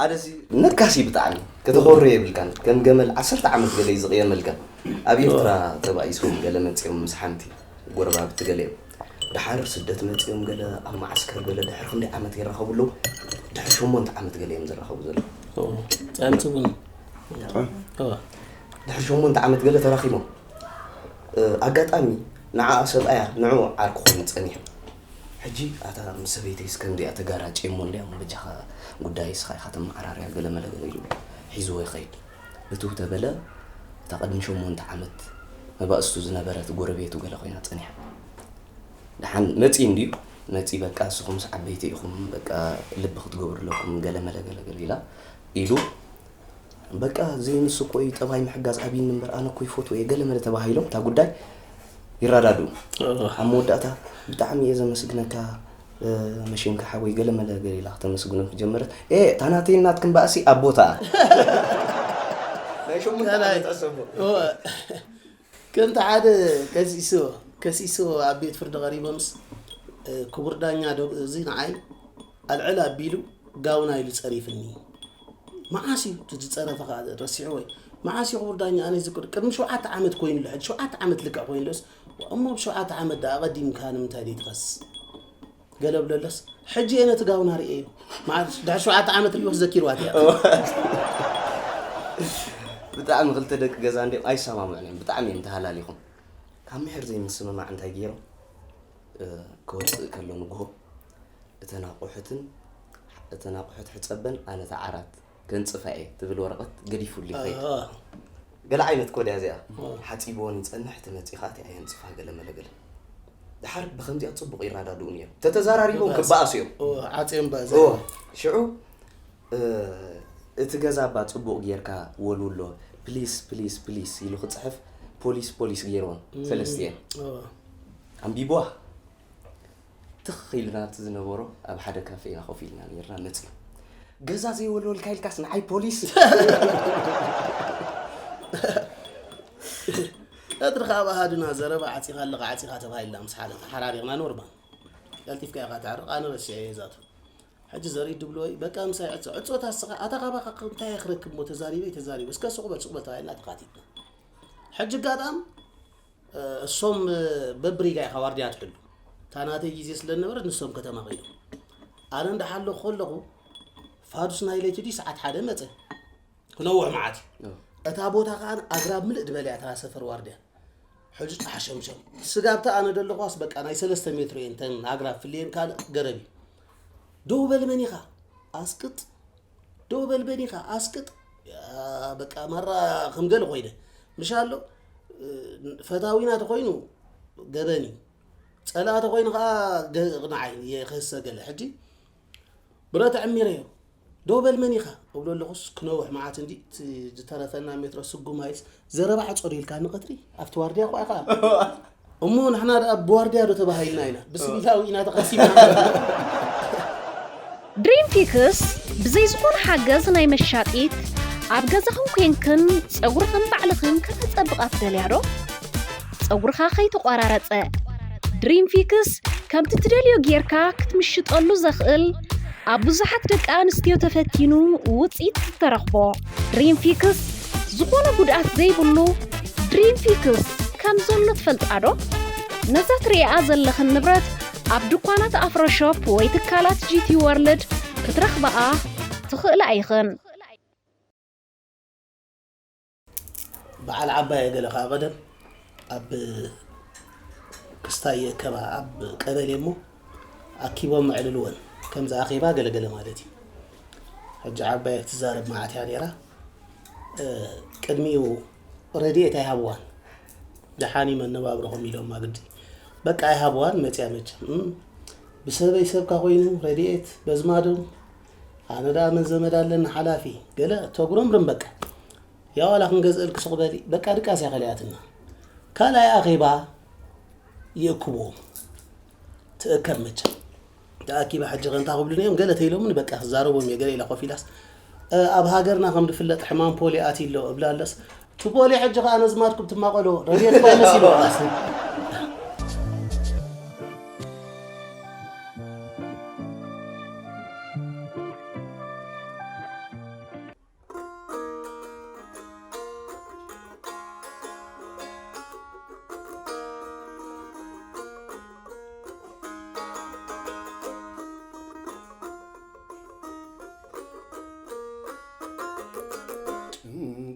ኣደሲ ነካሲ ብጣዕሚ ከተኾሩ የብልካን። ከም ገመል ዓሰርተ ዓመት ገለ እዩ ዝቕየመልካ። ኣብ ኤርትራ ተባኢሶም ገለ መጺኦም ምስ ሓንቲ ጎረባብቲ ገለ እዮም። ድሓር ስደት መጺኦም ገለ ኣብ መዓስከር ገለ ድሕሪ ክንደይ ዓመት ይራኸቡ ኣለዉ? ድሕሪ ሸሞንተ ዓመት ገለ እዮም ዝራኸቡ ዘለዉ። ጸምጽቡን። ድሕሪ ሸሞንተ ዓመት ገለ ተራኺቦም። ኣጋጣሚ ንዓኣ ሰብኣያ ንዑ ዓርኩ ኮይኑ ጸኒሑ። ሕጂ ኣታ ምስ ሰበይተይስ ከምዚኣ ተጋራጭ እሞ እንዲያ፣ በጃኻ ጉዳይ እስኻ ኢኻ ተመዓራርያ ገለ መለ ገለ ኢሉ ሒዝዎ ይኸይድ። እትው ተበለ እታ ቅድሚ ሸሞንተ ዓመት መባእስቱ ዝነበረት ጎረቤቱ ገለ ኮይና ጸኒሓ። ደሓን መጺ እንድዩ መጺ በቃ እስኹምስ ዓበይቲ ኢኹም በቃ ልቢ ክትገብሩ ኣለኩም ገለ መለ ገለ ገለ ኢላ ኢሉ በቃ ዘይንሱ እኮ እዩ ጠባይ ምሕጋዝ ኣብይኒ እምበር ኣነ እኮ ይፈትዎ እየ ገለ መለ ተባሂሎም እታ ጉዳይ ይረዳድኡ። ኣብ መወዳእታ ብጣዕሚ እየ ዘመስግነካ መሽንካ ሓወይ ገለ መለ ገለ ኢላ ክተመስግኖም ጀመረት። ኤ እታ ናተይን ናትክን ባእሲ ኣብ ቦታ ናይ ሸሞንተ ዓመት ኣሰቦ ከምቲ ሓደ ከሲስዎ ከሲስዎ ኣብ ቤት ፍርዲ ቀሪቦምስ ክቡር ዳኛ እዚ ንዓይ ኣልዕል ኣቢሉ ጋውና ኢሉ ጸሪፍኒ። መዓስ እዩ እቲ ዝጸረፈ ከኣ ረሲዕዎ እዩ። መዓስ እዩ ክቡር ዳኛ ኣነ ዝክር ቅድሚ ሸውዓተ ዓመት ኮይኑ ኣሎ ሕጂ ሸውዓተ ዓመት ልክዕ ኮይኑ ኣሎስ እሞ ብ ሸውዓተ ዓመት ደኣ ኣቐዲምካ ንምንታይ ዘይትኸስስ ገለ ብለለስ ሕጂ እየ ነቲ ጋውና ርእየዮ። መዓስ ድሕሪ ሸውዓተ ዓመት ርእዮ ክዘኪርዋ እያ። ብጣዕሚ ክልተ ደቂ ገዛ እንዲም ኣይሰማምዑን እዮም ብጣዕሚ እዮም ተሃላሊኹም ካብ ምሕር ዘይምስምማዕ እንታይ ገይሮም ክወፅእ ከሎ ንግሆ እተን ኣቑሑትን እተን ኣቑሑት ሕፀበን ኣነ እታ ዓራት ከንፅፋ እየ ትብል ወረቐት ገዲፉሉ ይኸይድ። ገለ ዓይነት ኮድያ እዚኣ ሓፂብዎን ይፀንሕ እቲ መፂኻ እቲኣ የንፅፋ ገለ መለ ገለ። ደሓር ብከምዚኣ ፅቡቕ ይረዳድኡ ነይሮም። ተተዘራሪቦም ክበኣሱ እዮም። ዓፅዮም በዛ። ሽዑ እቲ ገዛ እባ ፅቡቕ ጌርካ ወልውሎ ፕሊስ ፕሊስ ፕሊስ ኢሉ ክፅሕፍ ፖሊስ ፖሊስ ገይርዎም ሰለስቲኤን ኣንቢብዋ ትኽ ኢልና ኣብቲ ዝነበሮ ኣብ ሓደ ካፌ ኢና ኮፍ ኢልና ነርና መፅዩ ገዛ ዘይወልወልካ ኢልካስ ንዓይ ፖሊስ ቀትሪ ካብ ኣሃዱና ዘረባ ዓፂኻ ኣለኻ ዓፂኻ ተባሂልና ምስ ሓደ ተሓራሪቕና ኖርማል ቀልጢፍካ ኢኻ ተዕርቕ ኣነ ረሲዐ እየ ዛቱ ሕጂ ዘሪድ ድብልዎ እዩ በቃ ምሳይ ዕፆ ዕፆ ታስኻ ኣታ ካባኻ እንታይ ክረክብ ሞ ተዛሪበ ተዛሪበ እስከ ስቑበል ስቑበል ተባሂልና ተኻቲትና ሕጂ ኣጋጣም እሶም በብሪጋ ኢኻ ዋርድያ ትሕሉ እታ ናተይ ግዜ ስለ ዝነበረት ንሶም ከተማ ከይዶም ኣነ እንዳሓለኹ ከለኹ ፋዱስ ናይ ለይቲ ድዩ ሰዓት ሓደ መፀ ክነውሕ መዓት እዩ እታ ቦታ ከዓ ኣግራብ ምልእ ዝበለ እያ እታ ሰፈር ዋርድያ ሕጂ ሓሸምሸም ስጋብታ ኣነ ደለኳስ በቃ ናይ ሰለስተ ሜትሮ እየን ተን ኣግራብ ፍልየን ካልእ ገረብ እዩ ደው በል መን ኢኻ ኣስቅጥ ደው በል መን ኢኻ ኣስቅጥ በቃ ማራ ከም ገለ ኮይነ ምሻ ኣሎ ፈታዊና ተኮይኑ ገበን እዩ ጸላእ ተኮይኑ ከዓ ንዓይ የኸሰ ገለ ሕጂ ብረት ዕሚረዮ ደው በል መን ኢኻ እብሎ ኣለኹስ ክነውሕ መዓት እንዲ እቲ ዝተረፈና ሜትሮ ስጉም ሃይልስ ዘረባ ዕጾ ዶ ኢልካ ንቐትሪ ኣብቲ ዋርድያ እኳ ኢኻ እሞ ንሕና ደኣ ብዋርድያ ዶ ተባሂልና ኢና ብስሚታዊ ኢና ተቐሲምና ድሪም ፊክስ ብዘይ ዝኾነ ሓገዝ ናይ መሻጢት ኣብ ገዛኽን ኮንክን ጸጉርኽን ባዕልኽን ከተጸብቓ ትደልያ ዶ? ጸጉርኻ ከይተቖራረጸ ድሪም ፊክስ ከምቲ ትደልዮ ጌርካ ክትምሽጠሉ ዘኽእል ኣብ ብዙሓት ደቂ ኣንስትዮ ተፈቲኑ ውፅኢት ዝተረኽቦ ድሪም ፊክስ ዝኾነ ጉድኣት ዘይብሉ ድሪም ፊክስ ከም ዘሎ ትፈልጣ ዶ? ነዛ ትርእይኣ ዘለኽን ንብረት ኣብ ድኳናት ኣፍሮ ሾፕ ወይ ትካላት ጂቲ ወርልድ ክትረኽብኣ ትኽእላ ኢኽን። በዓል ዓባየ ገለ ከዓ ቀደም ኣብ ክስታይ የእከባ ኣብ ቀበሌ እሞ ኣኪቦም መዕልልወን ከምዚ ኣኼባ ገለገለ ማለት እዩ ሕጂ ዓባየ ክትዛረብ መዓት እያ ነይራ ቅድሚኡ ረድኤት ኣይሃብዋን ደሓን እዩ መነባብሮኹም ኢሎማ ግዲ በቃ ኣይሃብዋን መፅያ መቸም ብሰበይ ሰብካ ኮይኑ ረድኤት በዝማዶም ኣነ ደኣ መን ዘመድ ኣለኒ ሓላፊ ገለ ተጉረምርም በቃ ያው ኣላ ክንገዝእልኪ ሱቕ በሊ በቃ ድቃስ እያ ከሊኣትና ካልኣይ ኣኼባ ይእክብዎም ትእከብ መቸም ተኣኪባ ሕጂ ከንታ ክብሉኒ እዮም ገለ ተይሎምኒ በቃ ክዛረቦም እየ ገለ ኢላ ኮፍ ኢላስ ኣብ ሃገርና ከም ዝፍለጥ ሕማም ፖሊ ኣትዩ ኣሎ እብላ ኣለስ እቲ ፖሊ ሕጂ ከኣ ነዝማድኩም ትማቐሎ ረድኤት ኮይነስ ኢልዋስ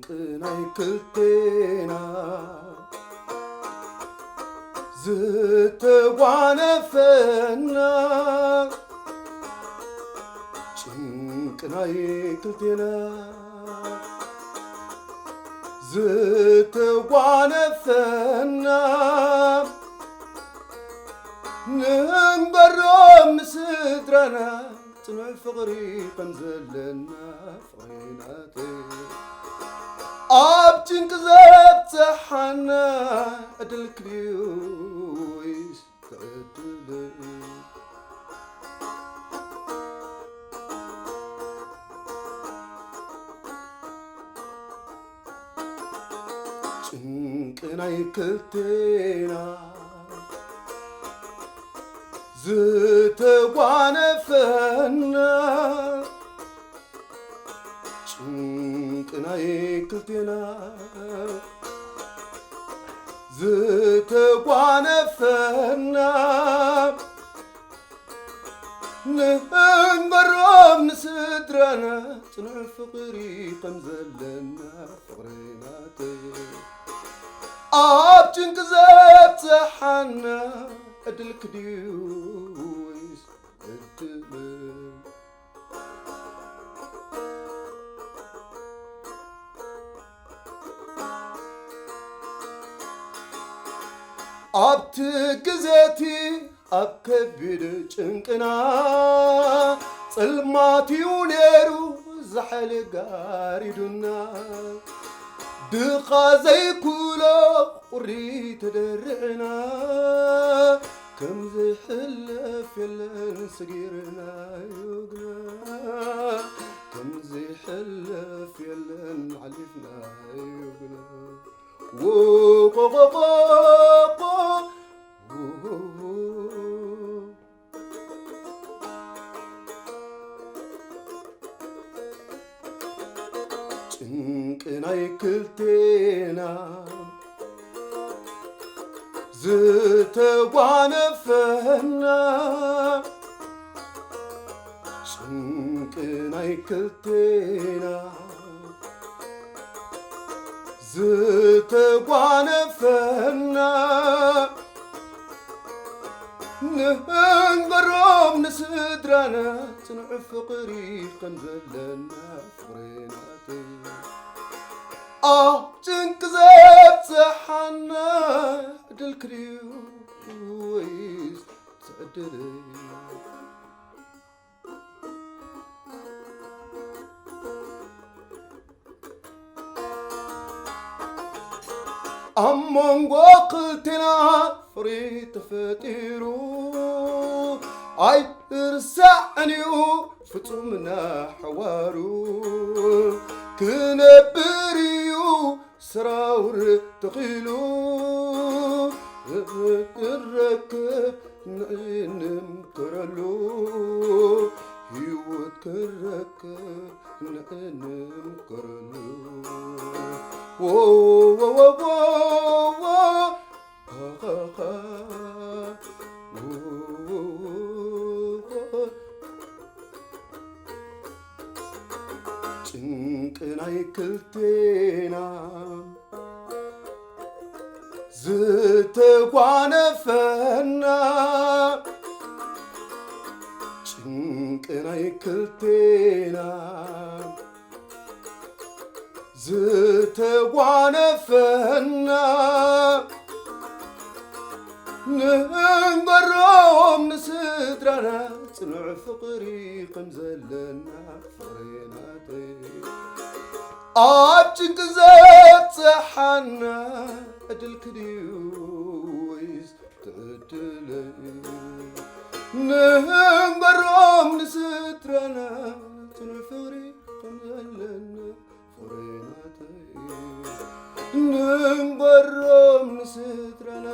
ጭንቂ ናይ ክልቴና ዝተጓነፈና፣ ጭንቂ ናይ ክልቴና ዝተጓነፈና፣ ንንገሮም ንስድራና ጽኑዕ ፍቕሪ ከም ዘለና፣ ፍቕሪ ናተይ ኣብ ጭንቂ ዘብጽሓና ዕድልኪ ድዩ ወይስ ትዕድለይ? ጭንቂ ናይ ክልቴና ዝተጓነፈና፣ ጭንቂ ናይ ክልቴና ዝተጓነፈና፣ ንንገሮም ንስድራና ጽኑዕ ፍቕሪ ከም ዘለና፣ ፍቕሪ ናተይ ኣብ ጭንቂ ዘብጽሓና ዕድልኪ ድዩ ወይስ ዕድለይ? ኣብቲ ግዜቲ ኣብ ከቢድ ጭንቅና፣ ጸልማት እዩ ነይሩ ዛሕሊ ጋሪዱና። ድኻ ዘይኩሎ ቁሪ ተደርዕና፣ ከም ዘይሕለፍ የለን ሰጊርናዮ ግና፣ ከም ዘይሕለፍ የለን ሓሊፍናዮ ግና። ዎቆቆቆቆ። ጭንቂ ናይ ክልቴና ዝተጓነፈና፣ ጭንቂ ናይ ክልቴና ዝተጓነፈና፣ ንንገሮም ንስድራና ጽኑዕ ፍቕሪ ከም ዘለና፣ ፍቕሪ ናተይ ኣብ ጭንቂ ዘብጽሓና ዕድልኪ ድዩ ወይስ ትዕድለይ? ኣብ መንጎ ክልቴና ፍቕሪ ተፈጢሩ፣ ኣይርሳዕን እዩ ፍጹም ናሕዋሩ። ክነብር እዩ ሰራውር ተኺሉ፣ ክንረክብ ንዕንምከረሉ፣ ህይወት ክንረክብ ንዕንምከረሉ። ዎ፣ ዎ፣ ዎ፣ ዎ፣ ዎ፣ ኸ፣ ኸ፣ ኸ። ዎ፣ ዎ፣ ዎ፣ ዎ። ጭንቂ ናይ ክልቴና ዝተጓነፈና፣ ጭንቂ ናይ ክልቴና ዝተጓነፈና፣ ንንገሮም ንስድራና ጽኑዕ ፍቕሪ ከም ዘለና፣ ፍቕሪ ናተይ ኣብ ጭንቂ ዘብጽሓና ዕድልኪ ድዩ ወይስ ትዕድለይ? ንንገሮም ንስድራና ጽኑዕ ፍቕሪ ከም ዘለና፣ ፍቕሪ ናተይ። ንንገሮም ንስድራና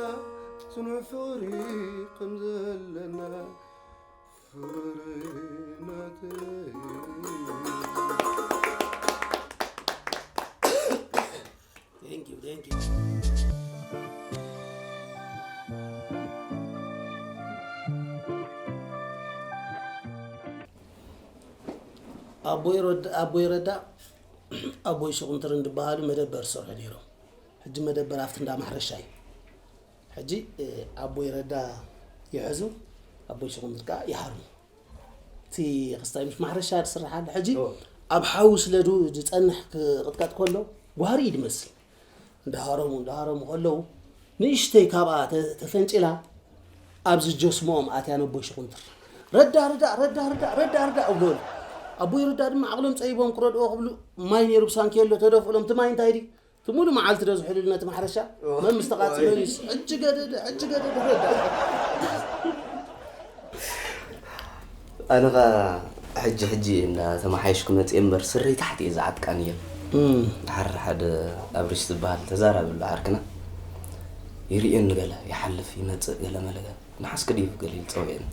ጽኑዕ ፍቕሪ ከም ዘለና፣ ፍቕሪ ናተይ። Thank you, thank you. ኣቦይ ረዳ፣ ኣቦይ ረዳ ኣቦይ ሽቁንትርን ዝበሃሉ መደበር ዝሰርሑ ነይሮም። ሕጂ መደበር ኣብቲ እንዳ ማሕረሻ እዩ። ሕጂ ኣቦይ ረዳ ይሕዙ፣ ኣቦይ ሽቁንትር ከዓ ይሃርሙ። እቲ ክስታይ ምስ ማሕረሻ ዝስራሕ ኣሎ። ሕጂ ኣብ ሓዊ ስለ ዝፀንሕ ክቕጥቀጥ ከሎ ጓህሪ እዩ ዝመስል። እንዳሃረሙ እንዳሃረሙ ከለዉ ንእሽተይ ካብኣ ተፈንጭላ ኣብዚ ጀስሞኦም ኣትያ ነቦይ ሽቁንትር ረዳ ርዳ ረዳ ርዳ ረዳ ርዳ እብሉ። ኣቦይ ርዳ ድማ ዓቕሎም ፀይቦም ክረድኦ ክብሉ ማይ ነይሩ ብሳንኬሎ ተደፍእሎም። እቲ ማይ እንታይ ድዩ? እቲ ሙሉ መዓልቲ ዶ ዝሕልሉ ነቲ ማሕረሻ መምስ ተቓፂሎ እዩ። ሕጂ ገደደ ሕጂ ገደደ ረዳ። ኣነ ኸ ሕጂ ሕጂ እንዳ ተመሓየሽኩ መፅእ እምበር ስረይ ታሕቲ እየ ዝዓጥቃ ነይረ። ድሓር ሓደ ኣብርሽ ዝበሃል ተዛራቢ ኣሎ ዓርክና ይርእየኒ ገለ ይሓልፍ ይመፅእ ገለ መለገ መሓስክ ድዩ ገለ ይፀውዕኒ።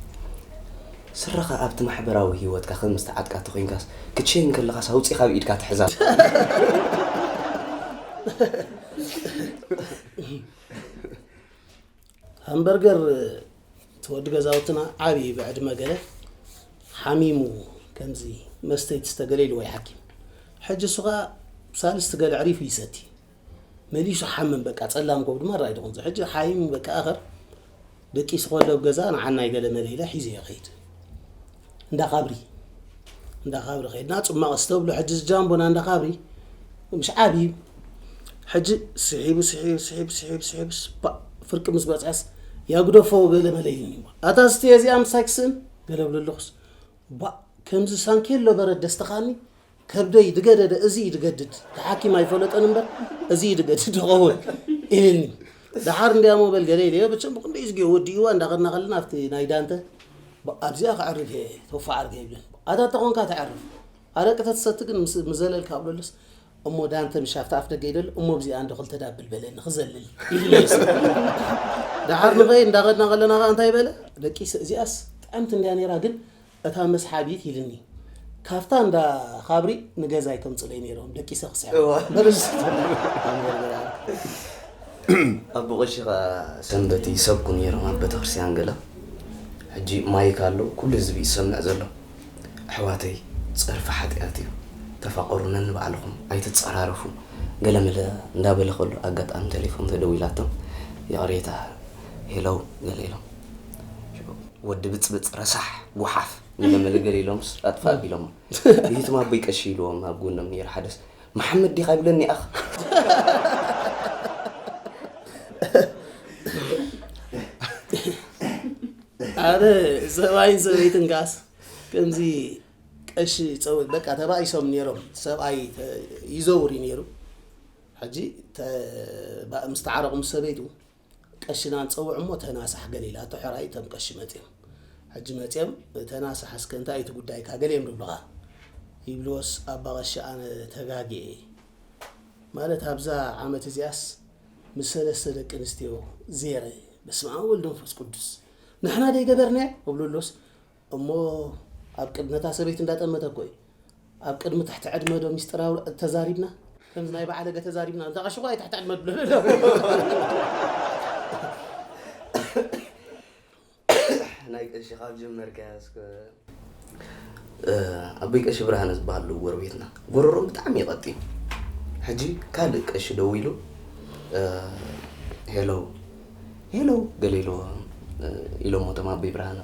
ስረኻ ኣብቲ ማሕበራዊ ህይወትካ ከም ዝተዓጥቃ ተኮይንካስ ክትሸይን ከለኻስ ኣውፂኻ ኣብ ኢድካ ትሕዛ። ሃምበርገር እቲ ወዲ ገዛውትና ዓብዪ ብዕድመ ገለ ሓሚሙ ከምዚ መስተይ ትስተ ገለ ኢልዎ እዩ ሓኪም። ሕጂ እሱ ኸዓ ሳልስቲ ገለ ዕሪፉ ይሰቲ መሊሱ ሓምም በቃ ጸላም ከብዱ ማራ ኣይደኹን ሕጂ ሓይም በቃ ኣኸር ደቂሱ ከሎ ኣብ ገዛ ንዓናይ ገለ መለ ኢለ ሒዘዮ ከይድ እንዳ ካብሪ እንዳ ካብሪ ከይድና ጽማቕ ስተብሎ ሕጂ ዝጃምቦና እንዳ ካብሪ ምሽ ዓብዩ ሕጂ ስሒቡ ስሒቡ ስሒቡ ስሒቡ ስሒቡ ስባ ፍርቂ ምስ በጽሐስ ያግደፎ ገለ መለ ኢልኒ ኣታ ስቲ እዚኣ ምሳይ ክስእን ገለ ብለለኹስ ባ ከምዚ ሳንኬሎ በረድ ደስተኻኒ ከብደይ ድገደደ እዚ እዩ ድገድድ ተሓኪም ኣይፈለጠን እምበር እዚ እዩ ድገድድ ይኸውን ኢልኒ ደሓር እንዲያሞ በል ገለ ኢለዮ ብቸም ብክንደይ ዝግዮ ወዲእዋ እንዳኸድና ከለና ኣብቲ ናይ ዳንተ ኣብዚኣ ክዕርፍ እየ ተፋ ዓርገ ይብለን ኣታ ተኾንካ ተዕርፍ ኣረቂ ተትሰቲ ግን ምስ- ምስ ዘለልካ ኣብሎለስ እሞ ዳንተ ምሻፍቲ ኣፍ ደገ ይደል እሞ ብዚኣ እንዶ ክልተ ዳብል በለኒ ክዘልል ኢሉ ደሓር ንኸይ እንዳኸድና ከለና ከዓ እንታይ በለ ደቂ እዚኣስ ጥዕምቲ እንዲያ ነይራ ግን እታ መስሓቢት ኢልኒ ካብታ እንዳ ካብሪ ንገዛይ ከምፅለይ ነይሮም ደቂሰ ክስሕብ ኣቦ ቀሺ ኸዓ ሰንበት ይሰብኩ ነይሮም ኣብ ቤተክርስትያን ገለ ሕጂ ማይክ ኣሎ ኩሉ ህዝቢ ይሰምዕ ዘሎ ኣሕዋተይ ጸርፊ ሓጢኣት እዩ ተፋቀሩ ነንባዕልኹም ኣይትጸራረፉ ገለመለ እንዳበለ ከሎ ኣጋጣሚ ተሌፎን ተደዊላቶም ይቕሬታ ሄለው ገለ ኢሎም ወዲ ብጽብጽ ረሳሕ ጉሓፍ ገለመለ ገለ ኢሎምስ ኣጥፋ ኣቢሎሞ ይህትም ኣቦይ ቀሺ ኢልዎም ኣብ ጎኖም ነይሩ ሓደስ መሓመድ ዲኻ ይብለኒ ኣኽ ኣነ ሰብኣይን ሰበይትን ጋስ ከምዚ ቀሺ ፀውት በቃ ተባኢሶም ነይሮም ሰብኣይ ይዘውር እዩ ነይሩ ሕጂ ምስ ተዓረቑ ምስ ሰበይቱ ቀሽና ንፀውዕ እሞ ተናሳሕ ገለ ኢላቶ ሕራይ እቶም ቀሺ መፅዮም ሕጂ መፅዮም ተናሳሕ እስከ እንታይ እቲ ጉዳይካ ገለ እዮም ዝብሉኻ ይብልዎስ ኣባ ቀሺ ኣነ ተጋጊየ ማለት ኣብዛ ዓመት እዚኣስ ምስ ሰለስተ ደቂ ኣንስትዮ ዜረ በስመ ኣብ ወልድ መንፈስ ቅዱስ ንሕና ደይገበርናዮ እብሉ ኣሎስ እሞ ኣብ ቅድሚ ነታ ሰበይቲ እንዳጠመተ እኮ እዩ ኣብ ቅድሚ ትሕቲ ዕድመ ዶ ሚስጥር ኣውርዕ ተዛሪብና ከምዚ ናይ በዓለገ ተዛሪብና እንተ ቀሽኳ ትሕቲ ዕድመ ድብሎ ናይ ቀሺ ካብ ጀመርካዮ እስከ ኣቦይ ቀሺ ብርሃነ ዝበሃል ኣለዉ ጎረቤትና ጎረሮም ብጣዕሚ ይቐጢ ሕጂ ካልእ ቀሺ ደዊሉ ሄሎ ሄሎ ገለ ኢልዎ ኢሎሞ እቶም ኣቦይ ብርሃነ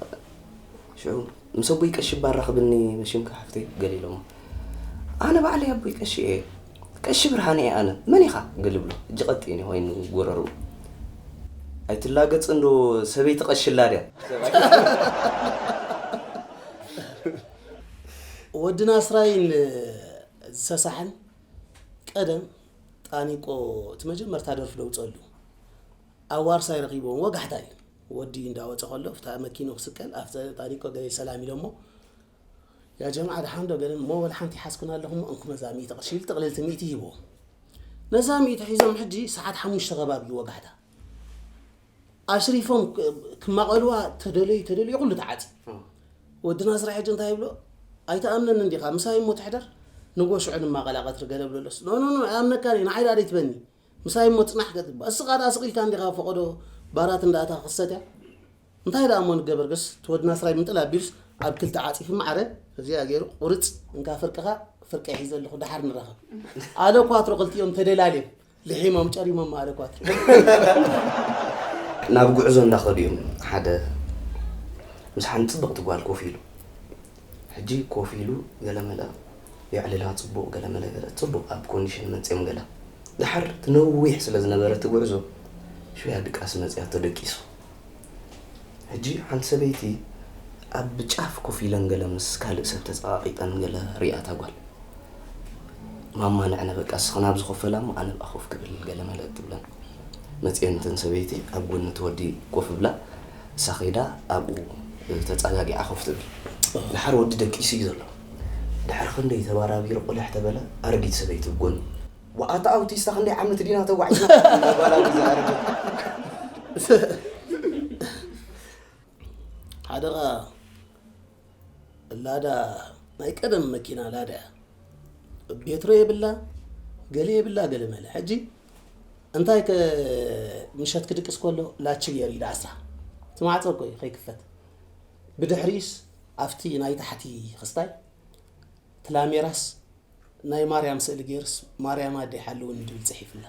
ሽዑ ምስ ኣቦይ ቀሺ ባራኽብኒ መሽምካ ሓፍተይ ገለ ኢሎሞ ኣነ ባዕለይ ኣቦይ ቀሺ እየ ቀሺ ብርሃነ እየ ኣነ መን ኢኻ ገለ ብሎ እጂ ቀጢኒ ኮይኑ ጎረርኡ ኣይትላገጽ እንዶ ሰበይቲ ቀሽላ ድያ ወዲ ናስራይን ዝሰሳሕን ቀደም ጣኒቆ እቲ መጀመርታ ደርፊ ደውፀሉ ኣብ ዋርሳይ ረኺቦም ወጋሕታ እዩ ወዲ እንዳወፀ ከሎ ፍታ መኪኖ ክስቀል ኣብ ጣኒቆ ገለ ሰላም ኢሎሞ ያ ጀምዓ ደሓን ዶ ገለ እሞ ወላ ሓንቲ ሓዝኩን ኣለኹም እንኩ መዛ ሚእቲ ቅርሺ ኢሉ ጥቕልልቲ ሚእቲ ሂቦ ነዛ ሚእቲ ሒዞም ሕጂ ሰዓት ሓሙሽተ ከባቢ ወጋሕታ ኣሽሪፎም ክማቐልዋ ተደለዩ ተደለዩ ኩሉ ተዓፂ ወድና ስራሕ ሕጂ እንታይ ይብሎ ኣይተኣምነን እንዲኻ ምሳይ እሞ ትሕደር ንጎ ሽዑ ንማቐላ ቀትሪ ገለ ብለሎስ ኖ ኖ ኖ ኣይኣምነካን እየ ንዓይ ደኣ ደይትበኒ ምሳይ እሞ ጽናሕ ገትባ እስኻ ደኣ ስቕ ኢልካ እንዲኻ ፈቐዶ ባራት እንዳእታ ክሰትያ እንታይ ደኣ እሞ ንገበር ገስ ትወድና ስራይ ምንጥል ኣቢሉስ ኣብ ክልተ ዓፂፉ ማዕረ እዚኣ ገይሩ ቁርፅ እንካ ፍርቅኻ ፍርቀ ሒዘ ኣለኹ ደሓር ንራኸብ። ኣለ ኳትሮ ክልቲኦም ተደላልዮም ልሒሞም ጨሪሞም ኣለ ኳትሮ። ናብ ጉዕዞ እንዳኸዱ እዮም ሓደ ምስ ሓንቲ ፅብቕቲ ጓል ኮፍ ኢሉ። ሕጂ ኮፍ ኢሉ ገለመለ የዕልላ፣ ፅቡቕ ገለመለ ገለ ፅቡቕ ኣብ ኮንዲሽን መፅዮም ገለ። ድሓር እቲ ነዊሕ ስለ ዝነበረ እቲ ጉዕዞ ሽያ ድቃስ መፅያ ተደቂሱ። ሕጂ ሓንቲ ሰበይቲ ኣብ ጫፍ ኮፍ ኢለን ገለ ምስ ካልእ ሰብ ተፀቓቒጠን ገለ ሪኣታ ጓል። ማማ ንዕነ በቃ እስኽን ኣብዚ ኮፍ በላ እሞ ኣነ ብኣ ኮፍ ክብል ገለ መለ ትብለን። መፅየን እተን ሰበይቲ ኣብ ጎኒ እቲ ወዲ ኮፍ ብላ እሳ ከይዳ ኣብኡ ተፀጋጊዓ ኮፍ ትብል። ድሓር ወዲ ደቂሱ እዩ ዘሎ። ድሕሪ ክንደይ ተባራቢሩ ቁልሕ ተበለ ኣረጊት ሰበይቲ ብጎኒ። ዋኣታ ኣውቲስታ ክንደይ ዓመት ዲና ተጓዒዝና ጓላ ብዛ ኣረጊት። ሓደኻ ላዳ ናይ ቀደም መኪና ላዳ እያ። ቤትሮ የብላ ገለ የብላ ገለ መለ ሕጂ እንታይ ከ ምሸት ክድቅስ ከሎ ላች ገይሩ ኢዳ ዓስራ እቲ ማዕፆ እኮ እዩ ከይክፈት ብድሕሪስ ኣብቲ ናይ ታሕቲ ክስታይ ትላሜራስ ናይ ማርያም ስእሊ ገይሩስ ማርያም ኣደይ ሓልውኒ ድብል ፅሒፍላ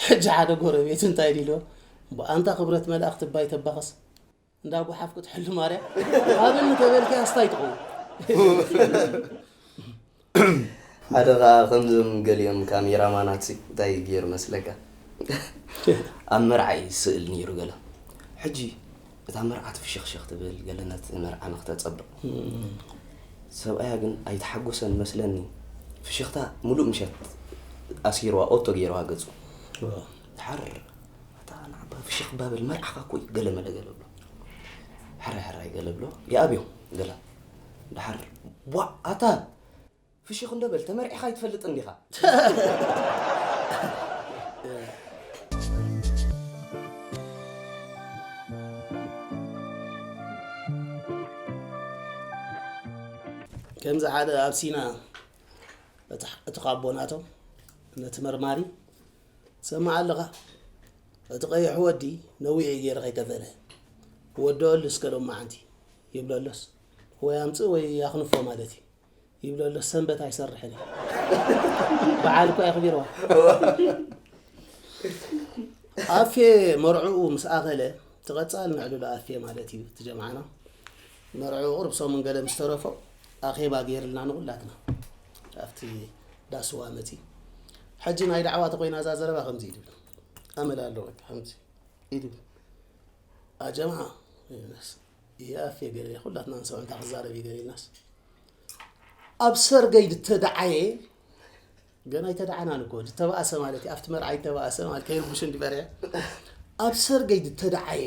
ሕጂ ሓደ ጎረቤት እንታይ ዲሎ ብኣንታ ክብረት መልኣክ ትባይ ተባኸስ እንዳ ጓሓፍ ክትሕሉ ማርያ ኣብኒ ተበልኪ ኣስታይ ትኸውን። ሓደ ኸዓ ከምዞም ገሊኦም ካሜራማናት ሲ እንታይ ገይሩ መስለካ? ኣብ መርዓ እዩ ስእል ነይሩ ገለ። ሕጂ እታ መርዓት ፍሽኽሽኽ ትብል ገለ ነቲ መርዓ ንክተጸብቕ። ሰብኣያ ግን ኣይተሓጎሰን መስለኒ። ፍሽኽታ ሙሉእ ምሸት ኣሲርዋ ኦቶ ገይርዋ ገጹ። ድሓር ኣታ ንዓባ ፍሽኽ ባብል መርዓኻ እኮ እዩ ገለ መለ ገለ ብሎ። ሕራይ ሕራይ ገለ ብሎ ይኣብዮ ገለ። ድሓር ቧ ኣታ ፍሽኽ እንዶ በል ተመርዒኻ ኣይትፈልጥን ዲኻ? ከምዚ ሓደ ኣብ ሲና እቲ እቲ ካቦ ናቶም ነቲ መርማሪ ትሰምዕ ኣለኻ እቲ ቀይሕ ወዲ ነዊሕ እዩ ገይሩ ከይከፈለ ወደሉ እስከ ሎማዓንቲ ይብሎ ኣሎስ ወይ ኣምፅእ ወይ ኣኽንፎ ማለት እዩ ይብሎ ኣሎስ ሰንበት ኣይሰርሕን እዩ በዓል እኳ የኽቢርዋ ኣፌ መርዕኡ ምስ ኣኸለ ትቐፃል ንዕልሉ ኣፌ ማለት እዩ ትጀምዓና መርዕኡ ቁርብ ሰሙን ገለ ምስ ተረፎ ኣኼባ ገይርልና ንኹላትና ኣብቲ ዳስዋ መፂ ሕጂ ናይ ዳዕዋ ተኮይና እዛ ዘረባ ከምዚ ይድብል ኣመል ኣለዎ ከምዚ ኢሉ ኣጀምዓ ይብለስ ይኣፍ የገለ ኩላትና ንሰምዖ እንታይ ክዛረብ ይገለ ኢልናስ ኣብ ሰርገይ ድተደዓየ ገና ኣይተደዓናን እኮ ድተባእሰ ማለት እዩ ኣብቲ መርዓ ይተባእሰ ማለት ከይርብሹ እንዲበርያ ኣብ ሰርገይ ድተደዓየ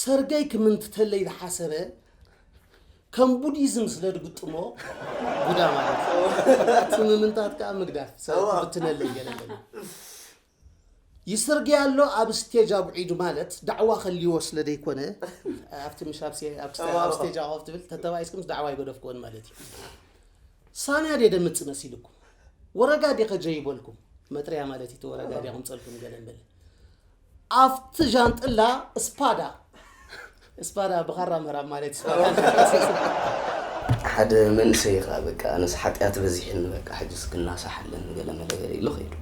ሰርገይ ክምንትተለይ ዝሓሰበ ከም ቡዲዝም ስለ ድግጥሞ ቡዳ ማለት እዩ። እቲ ምምንታት ከዓ ምግዳፍ ሰብ ብትነለይ ገለገለ ይስርግያ ኣሎ ኣብ ስቴጅ ኣብዒዱ ማለት ዳዕዋ ከልይዎ ስለ ደይኮነ ኣብቲ ምሽ ኣብ ስቴጅ ኣብ ኮፍ ትብል ተተባኢስኩምስ ዳዕዋ ይገደፍክዎን ማለት እዩ። ሳንያ ድየ ደምፅ መሲልኩም ወረጋ ድየ ከጀይበልኩም መጥርያ ማለት እዩ። እቲ ወረጋ ድየ ከምፀልኩም ገለ በለ ኣብቲ ጃንጥላ እስፓዳ እስፓዳ ብኻራ ምህራም ማለት እስፓዳ ሓደ መንእሰይ ኸዓ በቃ ኣነስ ሓጢኣት በዚሕኒ በቃ ሕጅስ ክናሳሕ ኣለኒ ገለ መለ ገለ ኢሉ ኸይዱ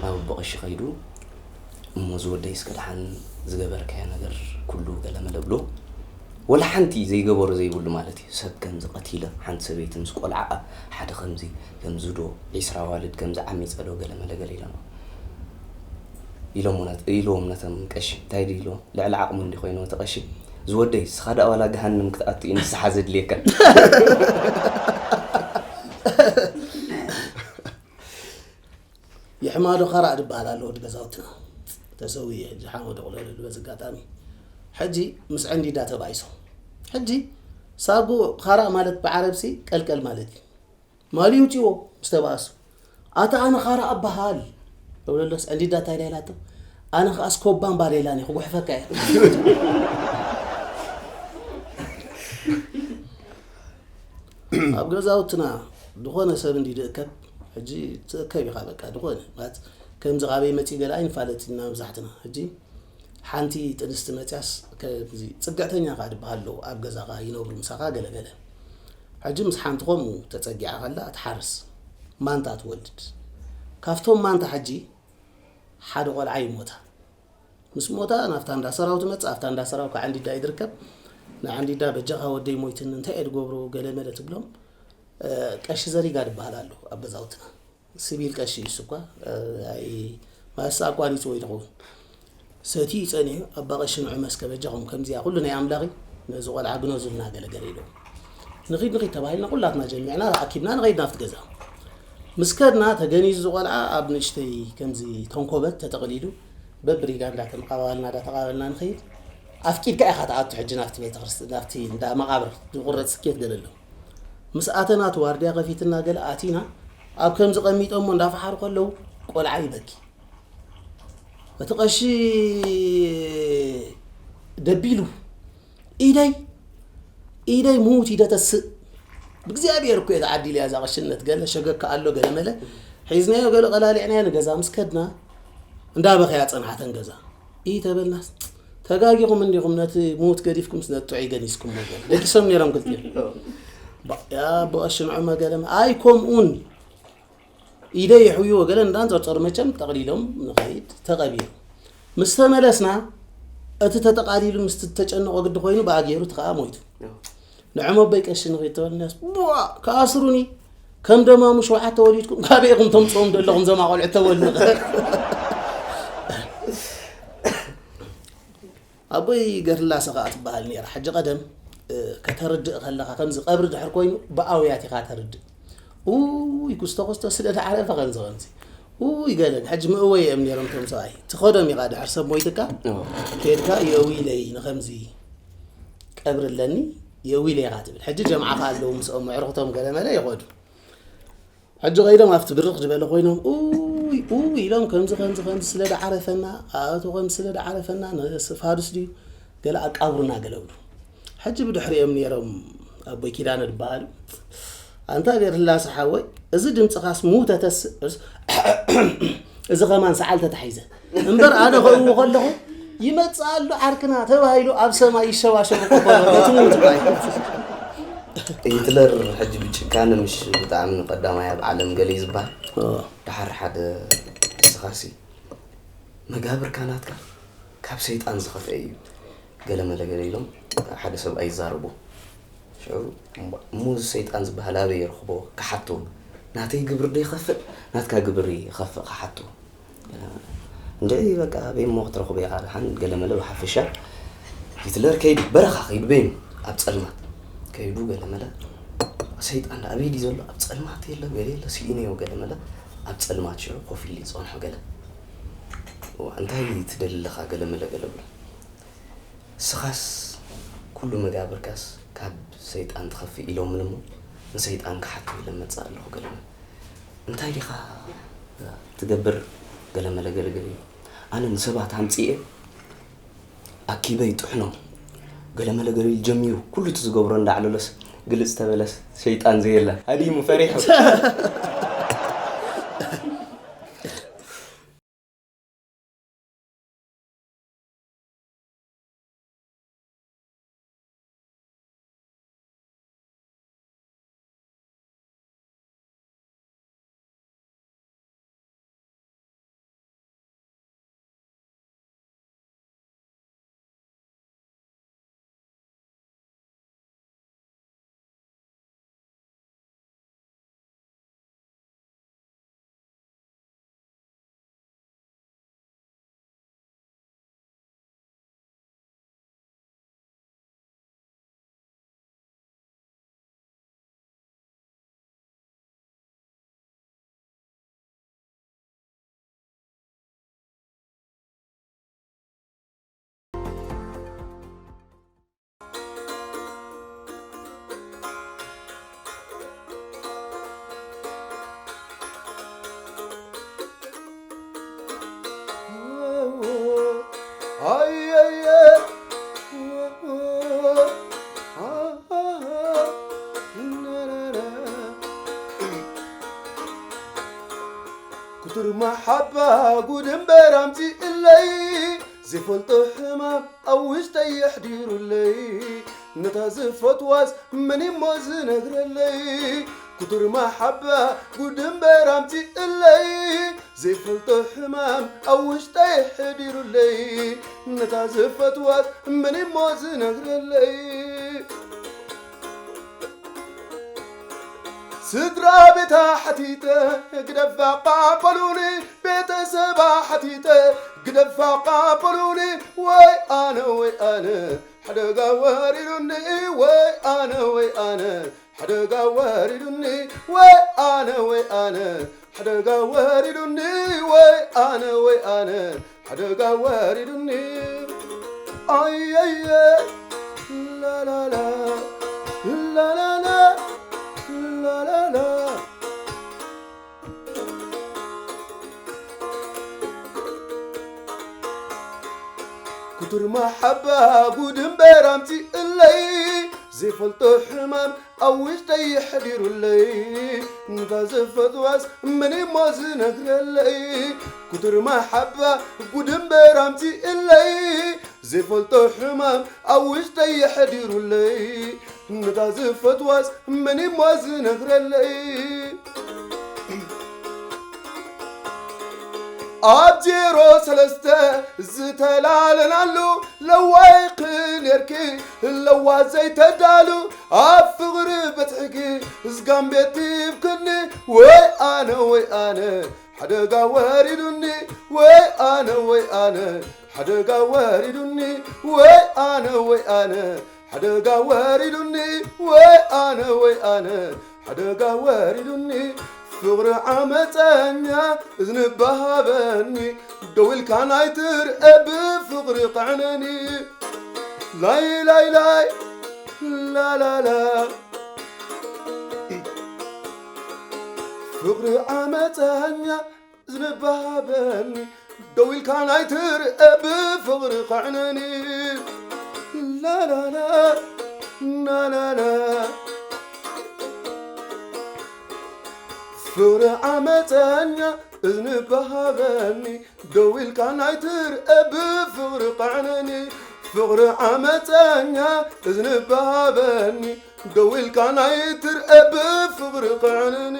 ናብ ኣቦ ቀሺ ኸይዱ እሞ ዝወደይ እስከ ደሓን ዝገበርካዮ ነገር ኩሉ ገለ መለ ብሎ ወላ ሓንቲ ዘይገበሮ ዘይብሉ ማለት እዩ ሰብ ከምዚ ቀቲለ ሓንቲ ሰበይቲ ምስ ቆልዓኣ ሓደ ከምዚ ከምዚ ዶ ዒስራ ኣዋልድ ከምዚ ዓሚፀ ዶ ገለ መለ ገለ ኢሎሞ ኢሎሞ ነት- ኢልዎም ነቶም ቀሺ እንታይ ድዩ ኢልዎም ልዕሊ ዓቕሙ እንዲ ኮይኑ እቲ ቀሺ ዝወደይ እስኻ ደኣ ዋላ ገሃንም ክትኣቱ እዩ ንስሓ ዘድልየካ ይሕማዶ ኻራእ ዝበሃል ኣሎ ወዲ ገዛውትና ተሰዊኡ ሕጂ ሓመዶ ቅለለሉ በዚ ኣጋጣሚ ሕጂ ምስ ዕንዲዳ ተባኢሶም ሕጂ ሳጉ ኻራእ ማለት ብዓረብሲ ቀልቀል ማለት እዩ ማሊ ይውፅዎ ምስ ተባእሱ ኣታ ኣነ ኻራእ ኣበሃል ተብለሎስ ዕንዲዳ እንታይ ዳ ኢላቶ ኣነ ከኣስ ኮባን ባዴላን እዩ ክጉሕፈካ እየ ኣብ ገዛውትና ዝኾነ ሰብ እንዲ ድእከብ ሕጂ ትእከብ ኢኻ በቃ ዝኾነ ማለት ከምዚ ካበይ መፂ ገለ ኣይንፋለጥ ኢና መብዛሕትና ሕጂ ሓንቲ ጥንስቲ መፅያስ ከምዚ ፅግዕተኛ ካ ዝበሃል ኣለዉ፣ ኣብ ገዛኻ ይነብሩ ምሳኻ ገለገለ። ሕጂ ምስ ሓንቲ ከምኡ ተፀጊዓ ከላ ትሓርስ፣ ማንታ ትወልድ። ካብቶም ማንታ ሕጂ ሓደ ቆልዓ ይሞታ። ምስ ሞታ ናብታ እንዳ ሰራው ትመጽእ፣ ኣብታ እንዳ ሰራው ከዓ ዓንዲዳ እዩ ዝርከብ። ንዓንዲዳ በጃኻ ወደይ ሞይትኒ እንታይ እየ ዝገብሮ ገለ መለ ትብሎም። እ፣ ቀሺ ዘሪጋ ዝበሃል ኣሎ ኣብ ገዛውትና። ሲቪል ቀሺ እዩ እሱ እኳ፣ እ፣ ኣይ፣ ማስ ኣቋሪጽ ወይ ትኸውን። ሰቲ ይጸንሑ፣ ኣባ ቀሺ ንዑ መስከ በጃኹም ከምዚኣ ኩሉ ናይ ኣምላኽ እዩ፣ ነዚ ቆልዓ ግነዙልና ገለገለ ኢሎም። ንኺድ ንኺድ ተባሂልና ኩላትና ጀሚዕና ኣኪብና ንኸይድ ናብቲ ገዛ። ምስ ከድና ተገኒዙ ዝቆልዓ ኣብ ንእሽተይ ከምዚ ተንኮበት ተጠቕሊሉ በብሪጋ እንዳተመቓባልና እንዳተቓበልና ንኸይድ። ኣፍቂድካ ኢኻ ትኣቱ ሕጂ ናብቲ ቤተክርስትያን፣ ናብቲ እንዳ መቓብር ዝቑረጽ ስኬት ገለ ኣሎ። ምስ ኣተና እቲ ዋርድያ ከፊትና ገለ ኣቲና ኣብ ከምዚ ቀሚጦሞ እንዳፈሓሩ ከለዉ ቆልዓ ይበኪ። እቲ ቀሺ ደቢሉ፣ "ኢደይ፣ ኢደይ ምዉት ኢደ ተስእ። ብእግዚኣብሔር እኮ እየ ተዓዲለ እያ እዛ ቀሽነት፣ ገለ ሸገካ ኣሎ፣ ገለ መለ። ሒዝናዮ፣ ገለ ቀላሊዕናዮ ንገዛ ምስ ከድና፣ እንዳበኸያ ጸንሓተን ገዛ። ኢ ተበልናስ፣ ተጋጊኹም እንዲኹም፣ ነቲ ምዉት ገዲፍኩምስ ነቲ ጥዑይ ገኒዝኩሞ" ገለ። ደቂሶም ነይሮም ክልቲኦም። ባ-፣ ያ ኣቦ ቀሺ ንዑመ ገለ መ-፣ ኣይ ከምኡን። ኢደይ የሕውይዎ ገለ እንዳንጸርጸሩ መቸም ጠቕሊሎም ንኸይድ ተቐቢሩ። ምስ ተመለስና፣ እቲ ተጠቓሊሉ ምስቲ ተጨነቖ ግዲ ኮይኑ ብኣ ገይሩ እቲ ኸኣ ሞይቱ። ንዕመበይ ቀሺ ንኸይድ ተበልናስ፣ ቡዋ! ክኣስሩኒ! ከም ደማሙ ሸውዓተ ወሊድኩም ካበይ ኢኹም ተምጽኦም ዘለኹም ዘማ ቆልዑ ተበሉና። ኣቦይ ገርላሰ ከኣ ትበሃል ነይራ። ሕጂ ቀደም፣ እ፣ ከተርድእ ከለኻ ከምዚ ቀብሪ ድሕር ኮይኑ ብኣውያት ኢኻ ተርድእ። ኡይ፣ ኩስቶ ኩስቶ ስለ ዝዓረፈ ከምዚ ከምዚ። ኡይ፣ ገለ ሕጂ መእወይ እዮም ነይሮም እቶም ሰብኣይ። ትኸዶም ኢኻ ድሕር ሰብ ሞይትካ፣ እዎ። ኬድካ የእዊለይ ንኸምዚ ቀብሪ ኣለኒ፣ የእዊለይ ኢኻ ትብል። ሕጂ ጀምዓ ከኣ ኣለዉ ምስኦም፣ ኣዕሩኽቶም ገለ መለ ይኸዱ። ሕጂ ከይዶም ኣብቲ ብርኽ ዝበለ ኮይኖም፣ ኡይ፣ ኡይ ኢሎም፣ ከምዚ፣ ከምዚ፣ ከምዚ ስለ ደዓረፈና፣ ኣቶ ከምዚ ስለ ደዓረፈና፣ ንስ ፋዱስ ድዩ? ገለ ኣቃብሩና ገለ ብሉ። ሕጂ ብድሕሪኦም ነይሮም ኣቦይ ኪዳነ ዝበሃሉ። "ኣንታ ገርላሰ ሓወይ፣ እዚ ድምፅኻስ ምውተተስ፣ እዚ ኸማን ሰዓል ተታሒዘ። እምበር ኣነ ከእዊ ከለኹ፣ ይመጽእ ኣሎ ዓርክና ተባሂሉ ኣብ ሰማይ ይሸባሸቡ ከሎ፣ ነቲ ምውት ባይ." ሂትለር ሕጂ ብጭካነ ምሽ ብጣዕሚ ቀዳማይ ኣብ ዓለም ገለ እዩ ዝበሃል። ኦ። ደሓር ሓደ ንስኻሲ መጋብርካ ናትካ ካብ ሰይጣን ዝኸፍአ እዩ። ገለ መለ ገለ ኢሎም ሓደ ሰብኣይ ይዛረቡ። ሽዑ እሞ እዚ ሰይጣን ዝበሃል ኣበይ ይረኽቦ ክሓቶ፣ ናተይ ግብሪ ዶ ይኸፍእ ናትካ ግብሪ ይኸፍእ ክሓቶ። እንድዒ በቃ ኣበይ እሞ ክትረኽቦ ኢኻ ደሓን ገለ መለ ብሓፈሻ። ሂትለር ከይዱ በረኻ ከይዱ በይኑ ኣብ ጸልማት ከይዱ ገለ መለ ሰይጣን ኣበይ ድዩ ዘሎ ኣብ ጸልማት የለ ገለ የለ ስኢነዮ ገለ መለ ኣብ ጸልማት ሽዑ ኮፍ ኢሉ ይጸንሖ ገለ። እዋ፣ እንታይ ትደሊ ኣለኻ ገለ መለ ገለ ብሎ። ስኻስ ኩሉ መጋብርካስ ካብ ሰይጣን ትኸፍእ ኢሎምን እሞ ንሰይጣን ክሓቱ ኢለ መጽእ ኣለኹ ገለ መለ። እንታይ ዲኻ ትገብር ገለ መለ ገለ ገለ ኢሉ። ኣነ ንሰባት ኣምጽኤ ኣኪበ ይጥሕኖም ገለ መለ ገለ ኢሉ ጀሚሩ ኩሉ እቲ ዝገብሮ እንዳዕለሎስ ግልጽ ተበለስ ሰይጣን ዘየለ ሃዲሙ ፈሪሑ። ክቱር መሓባ ጉድ እምበር ኣምፂእለይ ዘይፈልጦ ሕማም ኣብ ውሽጠይ የሕዲሩለይ፣ ነታ ዝፈትዋስ መን እሞ ዝነግረለይ? ክቱር መሓባ ጉድ እምበር ኣምጺእለይ፣ ዘይፈልጦ ሕማም ኣብ ውሽጠይ የሕዲሩለይ፣ ነታ ዝፈትዋስ መን እሞ ዝነግረለይ? ስድራ ቤታ ሓቲተ ግደፋ ቃበሉኒ፣ ቤተሰባ ሓቲተ ግደፋ ቃበሉኒ። ወይ ኣነ ወይ ኣነ ሓደጋ ወሪዱኒ፣ ወይ ኣነ ወይ ኣነ ሓደጋ ወሪዱኒ፣ ወይ ኣነ ወይ ኣነ ሓደጋ ወሪዱኒ፣ ወይ ኣነ ወይ ኣነ ሓደጋ ወሪዱኒ። ኣየየ ላላላ ላላላ ላላላ። ክቱር መሓባ ጉድ እምበር ኣምጺእለይ፣ ዘይፈልጦ ሕማም ኣብ ውሽጠይ የሕዲሩለይ፣ ነታ ዝፈትዋስ መን እሞ ዝነግረለይ? ክቱር መሓባ ጉድ እምበር ኣምጺእለይ፣ ዘይፈልጦ ሕማም ኣብ ውሽጠይ የሕዲሩለይ፣ ነታ ዝፈትዋስ መን እሞ ዝነግረለይ? ኣብ ዜሮ ሰለስተ ዝተላለናሉ ለዋይ ክኔርኪ ለዋ ዘይተዳሉ ኣብ ፍቕሪ በጽሕኪ ዝጋምቤት ይብክኒ ወይ ኣነ ወይ ኣነ ሓደጋ ወሪዱኒ ወይ ኣነ ወይ ኣነ ሓደጋ ወሪዱኒ ወይ ኣነ ወይ ኣነ ሓደጋ ወሪዱኒ ወይ ኣነ ወይ ኣነ ሓደጋ ወሪዱኒ ፍቕሪ ዓመፀኛ እዝኒ በሃበኒ ደው ኢልካ ናይ ትርአ ብፍቕሪ ቐዕነኒ ላይ ላይ ላይ ላላላ ፍቕሪ ዓመፀኛ ዝንባበኒ ደው ኢልካ ናይ ትርአ ብፍቕሪ ኸዕነኒ ላላላ ናናና ፍቕሪ ዓመፀኛ እዝንባሃበኒ ደው ኢልካ ናይ ትርአ ብፍቕሪ ኸዕነኒ ፍቕሪ ዓመፀኛ እዝንባሃበኒ ደው ኢልካ ናይ ትርአ ብፍቕሪ ኸዕነኒ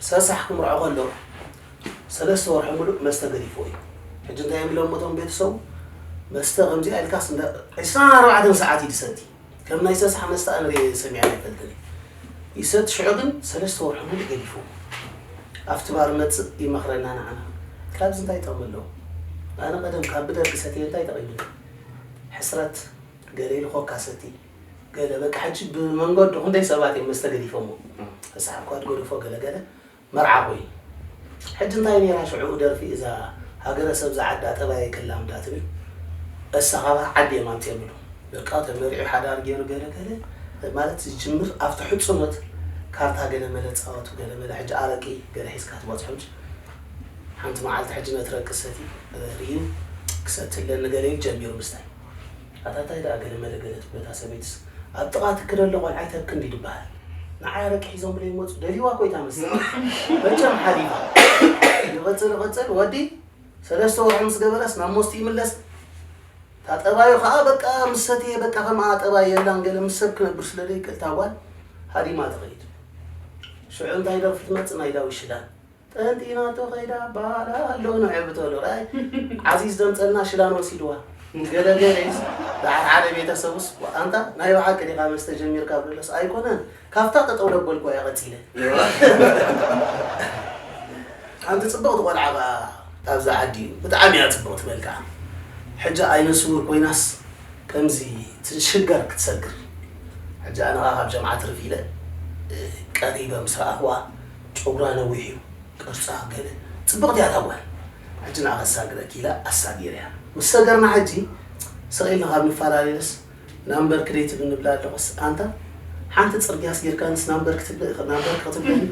ሰሳሕ ክምርዖ ከሎ ሰለስተ ወርሒ ሙሉእ መስተ ገዲፍዎ እዩ። ሕጂ እንታይ እዮም ኢሎም እቶም ቤተሰቡ መስተ ከምዚኣ ኢልካስ እንዳ ዒስራን ኣርባዕተን ሰዓት እዩ ዝሰቲ። ከም ናይ ሰሳሕ መስተ ኣነ ሰሚዐ ኣይፈልጥን እየ። ይሰቲ ሽዑ ግን ሰለስተ ወርሒ ሙሉእ ገዲፍዎ። ኣብቲ ባር መጽእ ይመኽረና ንዓና። ካብዚ እንታይ ጥቕሚ ኣለዎ? ኣነ ቀደም ካብ ብደርጊ ሰትየ እንታይ ጠቒሙኒ? ሕስረት ገለ ኢሉ ኮካ ሰቲ ገለ በቃ ሕጂ ብመንገዱ ክንደይ ሰባት እዮም መስተ ገዲፎሞ። ተሳሓብኳ ትገድፎ ገለ ገለ መርዓ ኮይኑ። ሕጂ እንታይ ነይራ ሽዑ ደርፊ እዛ ሃገረሰብ ዝዓዳ ጠባይ ክላምዳ ትብል እሳ ካባ ዓዲ እዮም ኣምፅኦምሉ። በቃ ተመሪዑ ሓዳር ገይሩ ገለ ገለ ማለት ዝጅምር ኣብቲ ሕፁኖት ካርታ ገለ መለ ፃወቱ ገለ መለ ሕጂ ኣረቂ ገለ ሒዝካ ትበፅሖ እንጂ ሓንቲ መዓልቲ ሕጂ ነቲ ረቂ ሰቲ ርእዩ ክሰቲ ኣለኒ ገለ ኢሉ ጀሚሩ ምስታይ። ኣታ ታይ ደኣ ገለ መለ ገለ ትብለታ ሰበይትስ ኣብ ጥቓ ትክ ደሎ ቆልዓ ይተብክ እንዲ ድበሃል። ንዓይ ኣረቂ ሒዞም ብለይ ይመጹ ደልይዋ እኮ እታ መስል። መቸም ሓሊፋ። ይቕጽል ይቕጽል ወዲ ሰለስተ ወርሒ ምስ ገበረስ ናብ ሞስቲ ይምለስ። እታ ጠባዩ ከኣ በቃ ምስ ሰትየ በቃ ከምኣ ጠባይ የላን ገለ ምስ ሰብ ክነብር ስለ ደይክእል እታ ጓል ሃዲማ ትኸይድ። ሽዑ እንታይ ደርፊ ትመጽእ ናይ ዳዊት ሽላን። ጠንጢናቶ ከይዳ ባላ ኣሎ ንዕብተሉ ራይ ዓዚዝ ደምፀልና ሽላን ወሲድዋ ገለገለይስ ደሓር ሓደ ቤተሰቡስ ኣንታ ናይ ብሓቂ ዲኻ መስተ ጀሚርካ ብለስ ኣይኮነን ካብታ ጠጠው ደበልኩ እያ ቀፂለ ሓንቲ ፅብቕቲ ቆልዓ ኸዓ ኣብዛ ዓዲ እዩ ብጣዕሚ እያ ፅብቕቲ መልክዓ ሕጂ ዓይነ ስውር ኮይናስ ከምዚ ትሽገር ክትሰግር ሕጂ ኣነ ኸዓ ካብ ጀምዓ ትርፍ ኢለ ቀሪበ ምስ ረኣኽዋ ጨጉራ ነዊሕ እዩ ቅርጻ ገለ ጽብቕቲ እያ እታ ጓል። ሕጂ ንዓ ከሳግረኪ ኢለ ኣሳጊረያ። ምስ ሰገርና ሕጂ ስቕ ኢልና ካብ ንፈላለየስ ናምበርክ ደይ ትብል ንብላ ኣለኹስ ኣንታ ሓንቲ ጽርግያ ኣስጊርካንስ ናምበርክ ትብል ናምበርክ ክትብለኒ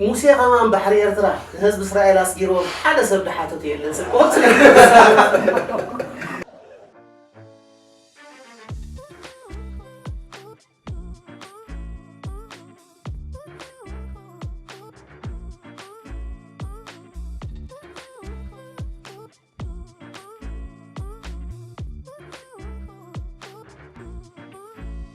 ሙሴ ከማን ባሕሪ ኤርትራ ንህዝቢ እስራኤል ኣስጊርዎም ሓደ ሰብ ድሓተቱ የለን ስልኮ